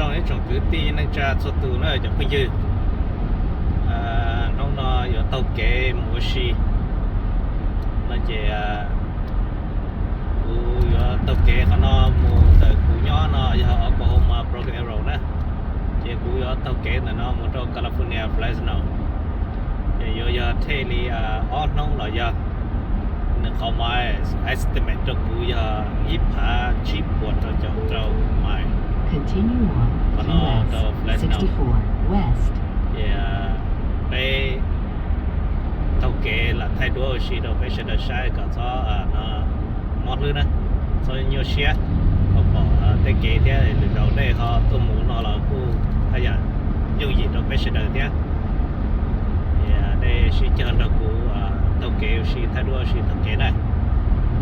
Zoo ib tsoom kwv tij neej tsa txhua tus na cov phooj ywg, hnub no yuav taug kev mus ua si no ces kuv yuav taug kev qhov no mus ntawm kuv nyob no yog Oklahoma Broken Arrow na, ces kuv yuav taug kev ntawm no mus rau California Fresno. Ces yuav yog thej li ob hnub los yog. Nws qhov mile estimate rau kuv yog ib phav tsib puas rau caum rau mile. Qhov no rau Fresno. Ces peb taug kev lam thaij duab ua si rau peb sawv daws saib kom txhob mob hlwb na, txhob nyuaj siab, kom pom tej kev thiab lwm zaus nej ho tuaj mus no los kuj haj yam yooj yim rau peb sawv daws thiab. Ces nej sib cog nrog kuv taug kev ua si thaij duab ua si taug kev na.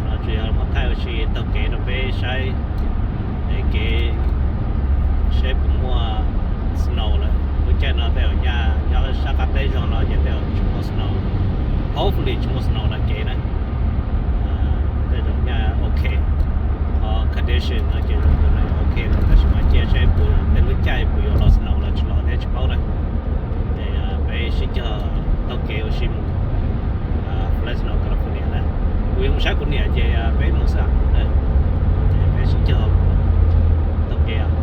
No tsuas yog muab thaij ua si taug kev rau peb saib kev, saib puas muaj snow lawm. Lub caij no tej zaum nyaj nyob sab qab teb zog no ces tej zaum tsis muaj snow. Hopefully tsis muaj snow lawm kev na. Tej zaum nyaj ok, qhov condition no ces zoo li ok lawm, tab sis mas cia saib puas tej lub caij puas yuav los snow los tsis los thiab tsis paub na. Ces peb sib cog taug kev ua si mus Fresno, California na. Kuv yuav mus saib kuv niam ces peb mus xwb. Ces peb sib cog taug kev.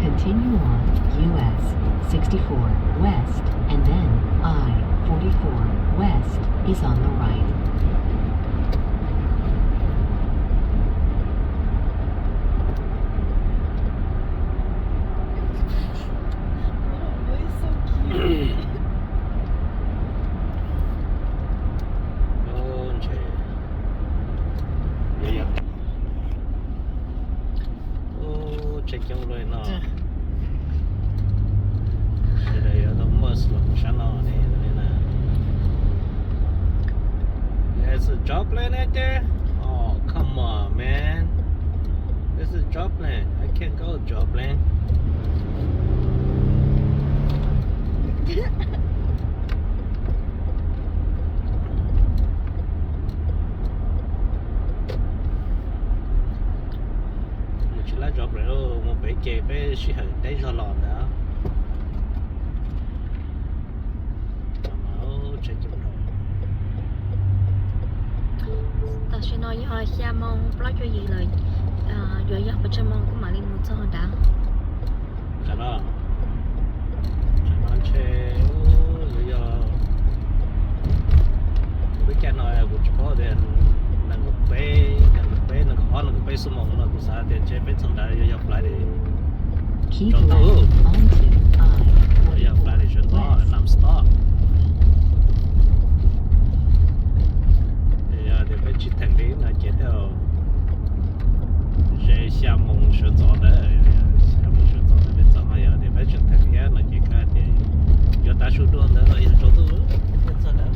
Continue on U S sixty-four West and then I forty-four West is on the right. Ub, tsheb coob li no. Sawv daws yuav tau merge los sab no ne. It's a Joplin right there. Oh, come on, man. This is Joplin. I can't go Joplin. Yus tsis lab Joplin, mus pem ces peb sij hawm deb zog los ntawd. Tam sim no yog xya moo plaub caug yim lawm, yuav yog pes tsawg moo kuj mam li mus txog nrad. Tsam no, tsam no ntshe yuav yog, lub caij no kuv tsis paub tias nees nkaum peb, nees nkaum peb, nees nkaum ob, nees nkaum peb xuab moos no kuv xav tias ntshe peb txog nrad yuav yog Friday. Keep left onto I forty-four West. Yog Friday sawv ntxov, non-stop. Yog tias peb tsis theem li no ces tej zaum ze xya moos sawv ntxov ntawd, xya moos sawv ntxov ntawd peb txog no, yog tias peb tsis theem thiab no ces kav tias yuav tav su dua ntawd los yog tsaus ntuj peb thiaj txog ntawd.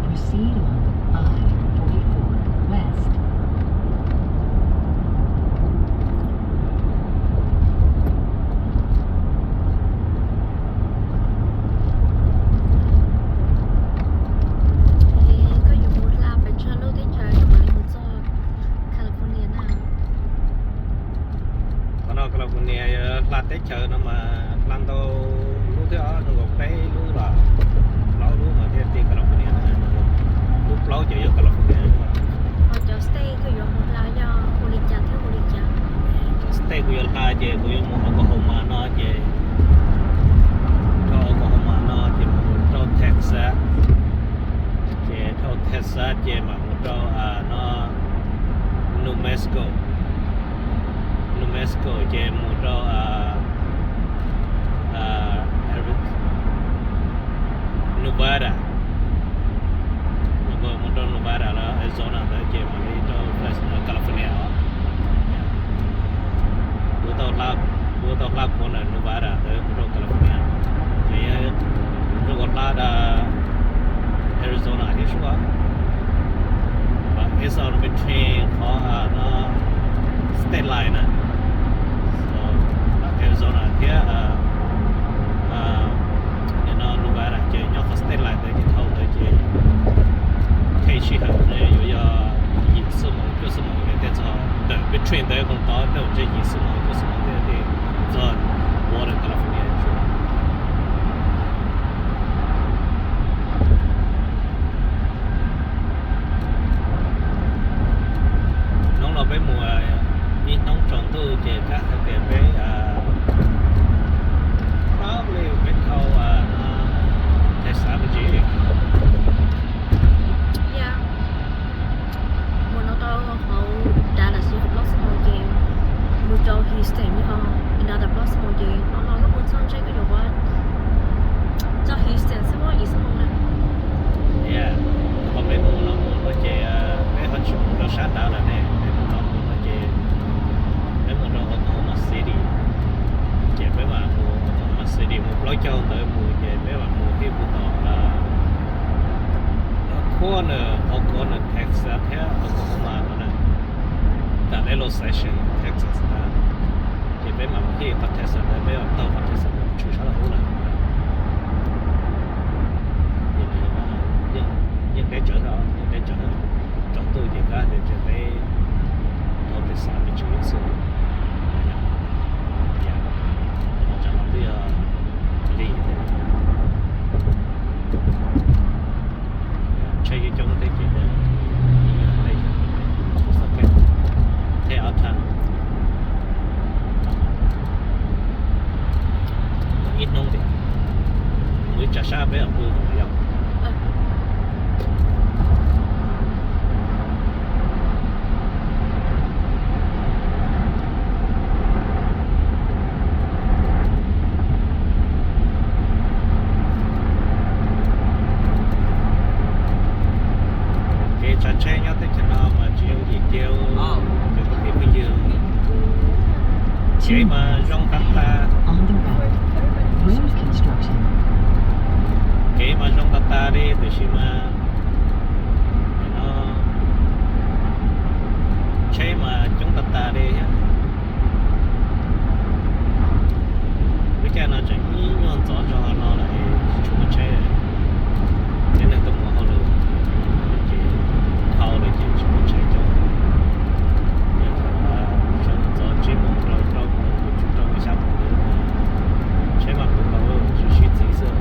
Proceed on I forty-four West. Koj yuav mus hla pes tsawg lub teb chaws koj mam li mus txog Caug ntawd mus ces peb mam mus thiaj mus tom Corner, Corner, Texas thiab Oklahoma no na, tam Dallas Station, Texas na. Ces peb mam mus thiaj qhov Texas ntawd, peb mam taug qhov Texas ntawd tshwm sab laj ub lawm. Yeej deb tsawv, yeej deb tsawv, tsaus ntuj ces kab tias peb tau pes xav pes tsawg xwb. Tsam no twb yog li tsheb coob coob tej ces tej time ib hnub tias mus ib tsa sab peb mam pw yom. Kev tsav tsheb nyob teb chaws no mas tsis yooj yim kiag, cov kwv tij phooj ywg. Kev mas zoo tag tag, kev mas zoo tag tag li tiam sis mas tsheb mas coob tag tag li thiab. Lub caij no tseem ib nyuag ntxov zog no lawm tsis tshua muaj tsheb. Cov neeg tuaj mus hauj lwm ces dhau lawm ces tsis muaj tsheb coob. Yog thaum sawv ntxov tsib moos rau rau moos, tsib rau moos xya moos ntawd tsheb mas puv nkaus, tsis sib txiv xwb.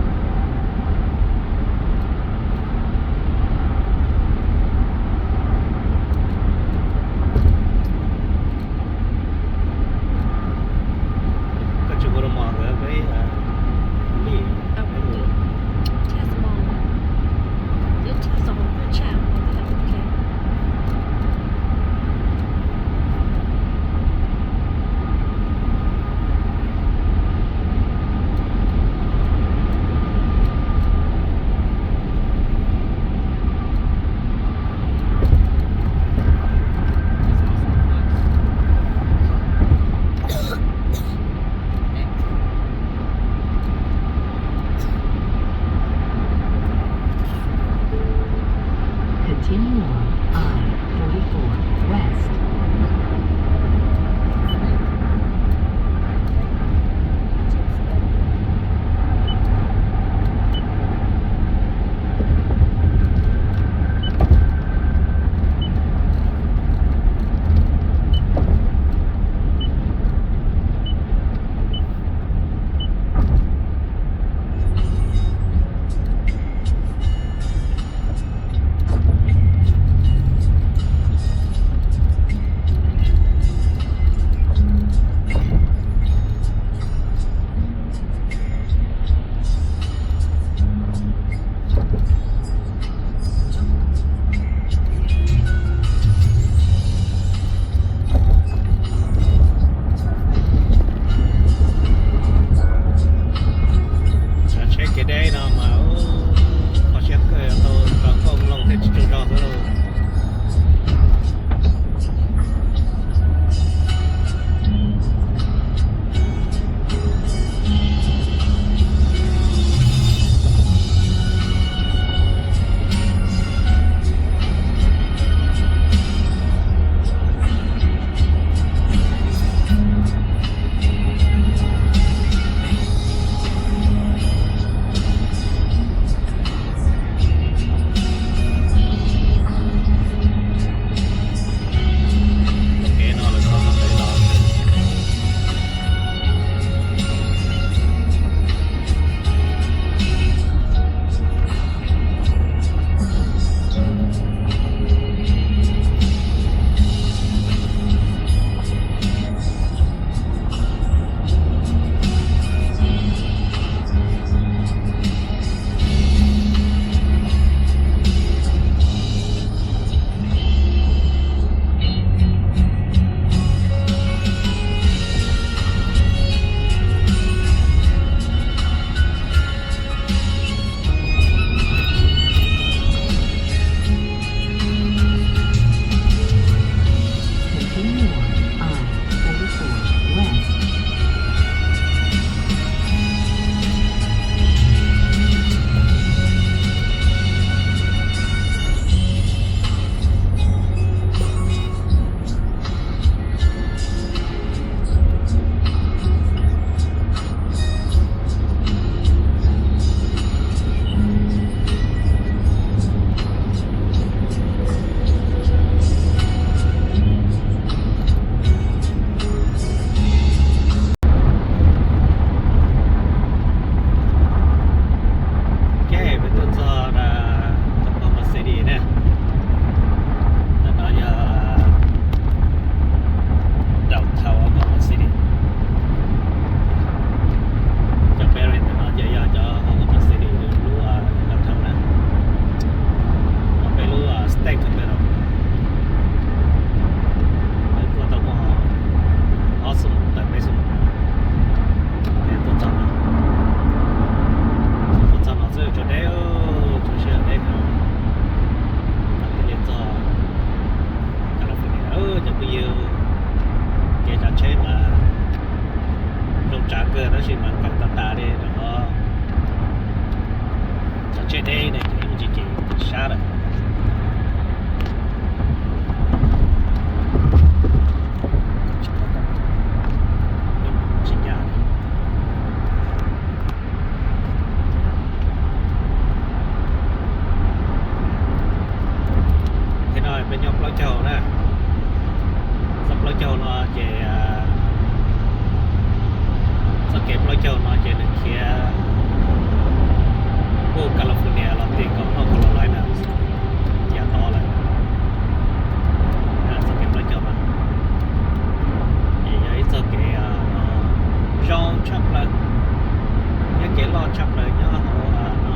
Loj tshaj plaws nyob hauv no,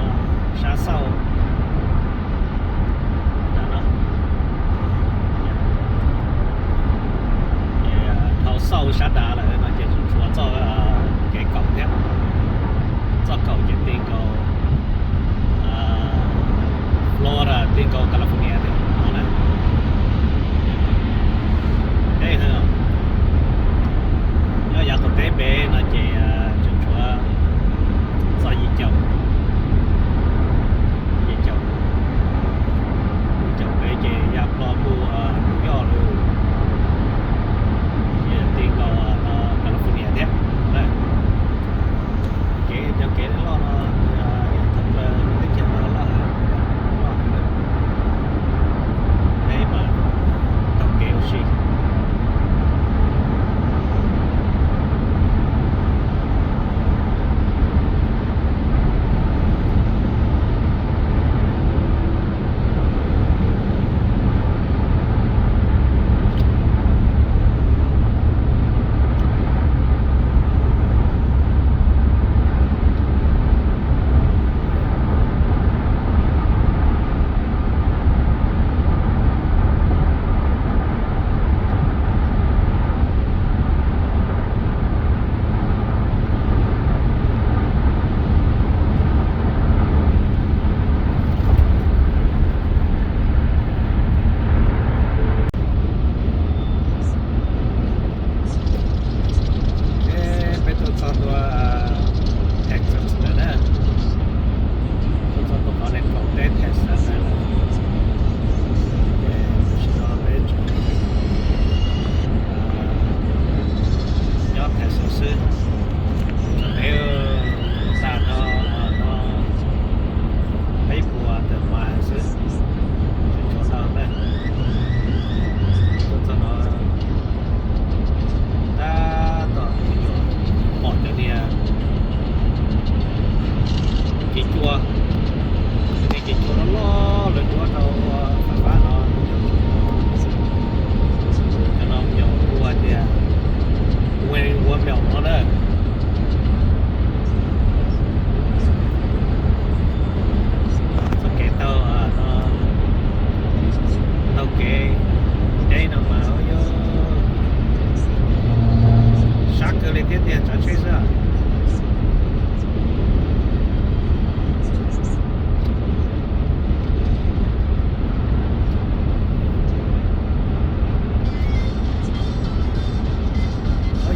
sab xauj ntawm no. Ces dhau xauj sab dav lawm no ces tshuav txoj kev kaum thiab. Txoj kaum ces ti nkaus Florida, ti nkaus California thiab no na. Deb heev. Nyob yav qaum teb pem no ces tseem tshuav txoj yim caum, yim caum, yim caum pem ces ya plho mus New York lawm, ces ti nkaus California thiab. Kev, cov kev loj no, thoob plaws teb chaws no loj heev, loj heev. Peb mas taug kev ua si. Peb tuaj txog ntua Texas lawm na. Tuaj txog ntua qhov nees nkaum teb Texas lawm. Ces tam sim no peb tseem nyob Texas xwb. Txog pem tag no, no peb puas tawm mais xwb, tseem tshuav ntau na. Tuaj txog no tab tom yuav pom cov niag kev cua, cov niag kev cua loj loj lawv nruab rau fais fab no. Cov no yog hu hais tias windmill no na. Txoj kev taug, taug kev deb no mas yog sab kawg li thiab tiag, tsav tsheb xwb.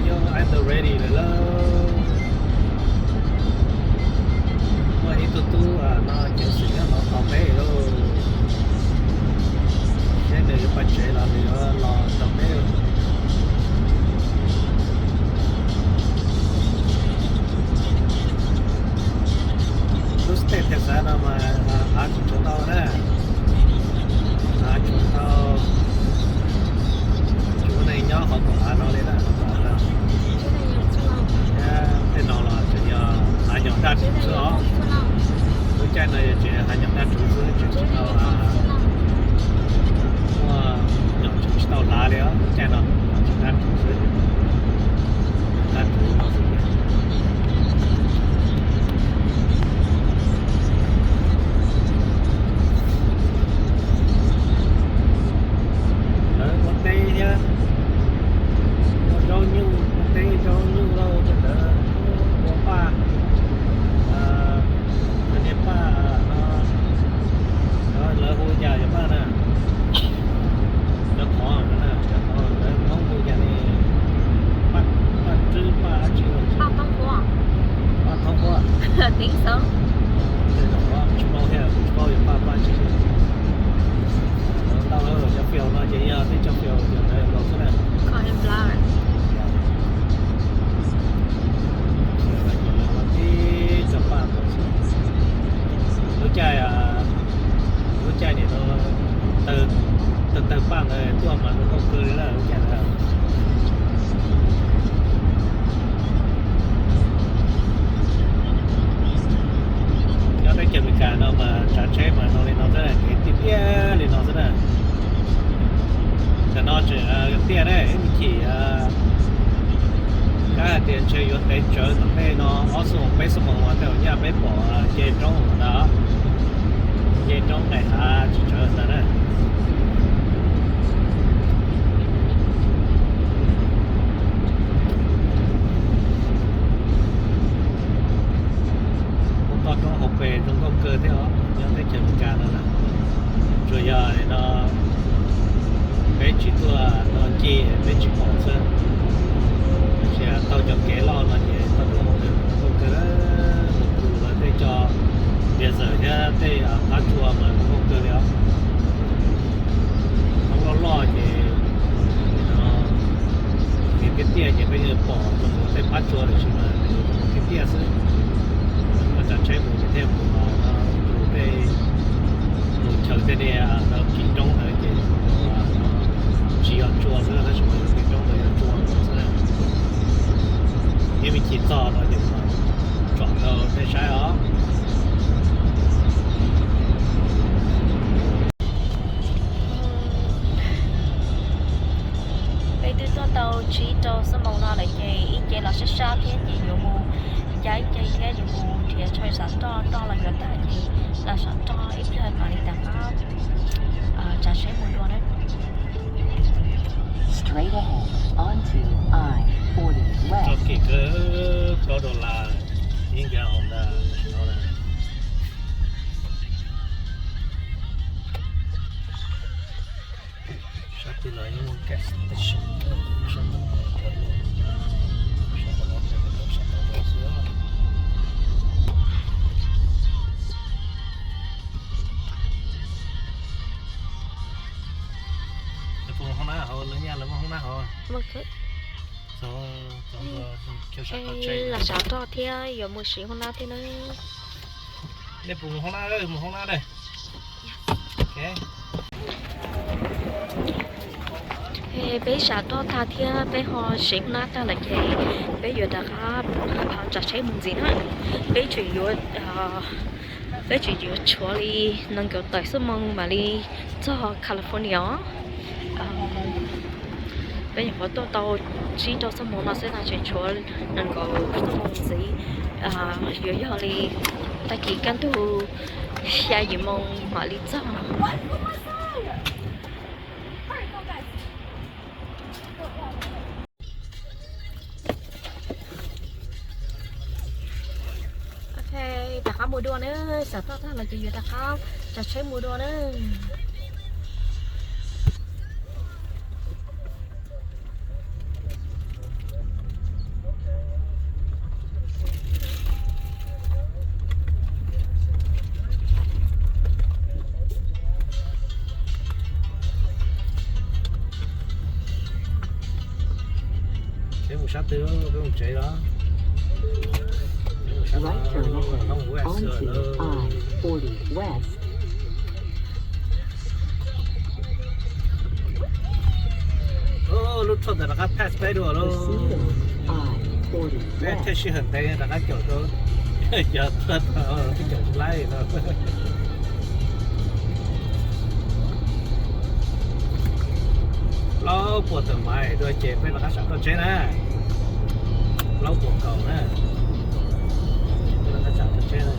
Yog I'm ready lawm lauj. Muaj ib tug tub no ceev xwm nyob no tos peb lauj. Seb nws yuav pais tsev los nws yuav los tos peb. Lub state Texas no mas av tseem tshuav ntau na. Av tseem ntau, tsis muaj neeg nyob qhov kom av no li na, qhov kom av no. Tej no los tseem yog hav nyom daj rhuv xwb os. Lub caij no yog tseem hav nyom daj rhuv xwb, tseem tsis tau, muaj nyom tseem tsis tau hlav li os. Lub caij no nyom tseem daj rhuv xwb, daj rhuv no xwb. Lawv ua teb thiab, ua zaub nyuj, ua teb zaub nyuj lauj, tej ntawd ua paj, niag paj no, lawv hu cas yog paj na? Cov khov no na, cov khov lawv Hmoob hu cas ne? Paj, paj tswb, paj dab tsi? Paj thoob qhuav. Paj thoob qhuav. Tej zaum tsis paub thiab, kuv tsis paub yog paj, paj dab tsi. Ntau cov fiaus no ces yog tej cov fiaus cov ntawd nkaus xwb na. Ib cov paj nkaus xwb. Lub caij, lub caij nim no tawg, tawg paj ntawd tuaj mas zoo nkauj kawg li na lub caij ntawd. Nyob teb chaws Amelikas no mas tsav tsheb mas no li no xwb, kev tiaj tiaj li no xwb na. Tam no tseem tiaj na, ib me chim Hais tias ntshe yuav tev tsawv tom ntej no ob xuab moos peb xuab moos mas tej zaum nyaj peb pom nce roob ntawd, nce roob nqes hav tsis tsawv ntawd na. Muaj toj roob hauv pes zoo nkauj kawg thiab os, nyob teb chaws Amelikas no na. Tsuas yog no peb tsis tuaj no ncig peb tsis pom xwb. Tiam sis taug cov kev loj no ces toj roob hauv pes zoo nkauj kawg, tus lawv tej cov desert thiab tej phab tsua mas zoo nkauj kawg li os. Roob loj loj ces no tiaj tiaj ces peb yeej pom zoo nkaus tej phab tsua tiam sis mas nws tiaj tiaj xwb. Muaj tsav tsheb mus ces thiaj mus tus tej mus chaws tej niag tau kis roob ntawd ces tsis yog tsua xwb tab sis mas yog kis roob ntawd yog tsua xwb. Ib me chim txog no ces tsom rau nej saib os. Peb twb tuaj tau tsib rau xuab moos no lawm ces ib ce los sab sab thiab ces yuav mus, caij ib ce thiab yuav mus nrhiav chaw sam roj, roj los yuav tag ces los sam roj ib pliag mam li rov qab tsav tsheb mus dua na. Straight ahead onto I forty West. Txoj kev kawg plaub dollar ib nkawd hauv ntag. Sab twg los yeej muaj gas station, sab tod, sab tod xwb. Lawv puas muaj hoob nab hauv, lawv nyaj lawv muaj hoob nab hauv? Los sam roj thiab yuav mus siv hoob nab thiab na. Nej puas mus hoob nab, mus hoob nab na. Peb sam roj tag thiab peb ho siv hoob nab tag lawm ces peb yuav rov qab tsav tsheb mus ntxiv na. Peb tseem yuav, peb tseem yuav tshuav li nees nkaum tawm xuab moos mam li txog California os. Peb nyuam qhuav tuaj tau tsib rau xuab moos no xwb no tseem tshuav nees nkaum xuab moos ntxiv. Yuav yog li tag kis kaj ntug xya yim moos mam li txog. Ok, rov qab mus dua na, sam roj tag los ces yuav rov qab tsav tsheb mus dua na. Peb mus sab twg, peb mus tsev los? Right turn ahead onto I forty West. Lub road ntawd rov qab pass peb dua lauj. Peb thiaj sij hawm ntev rov qab caum rau cov thawj tau twb caum tsis laib no. Plaub puas tawm mais dua ces peb rov qab sam roj tsheb na. Plaub puas kaum na. Peb rov qab sam roj tsheb na.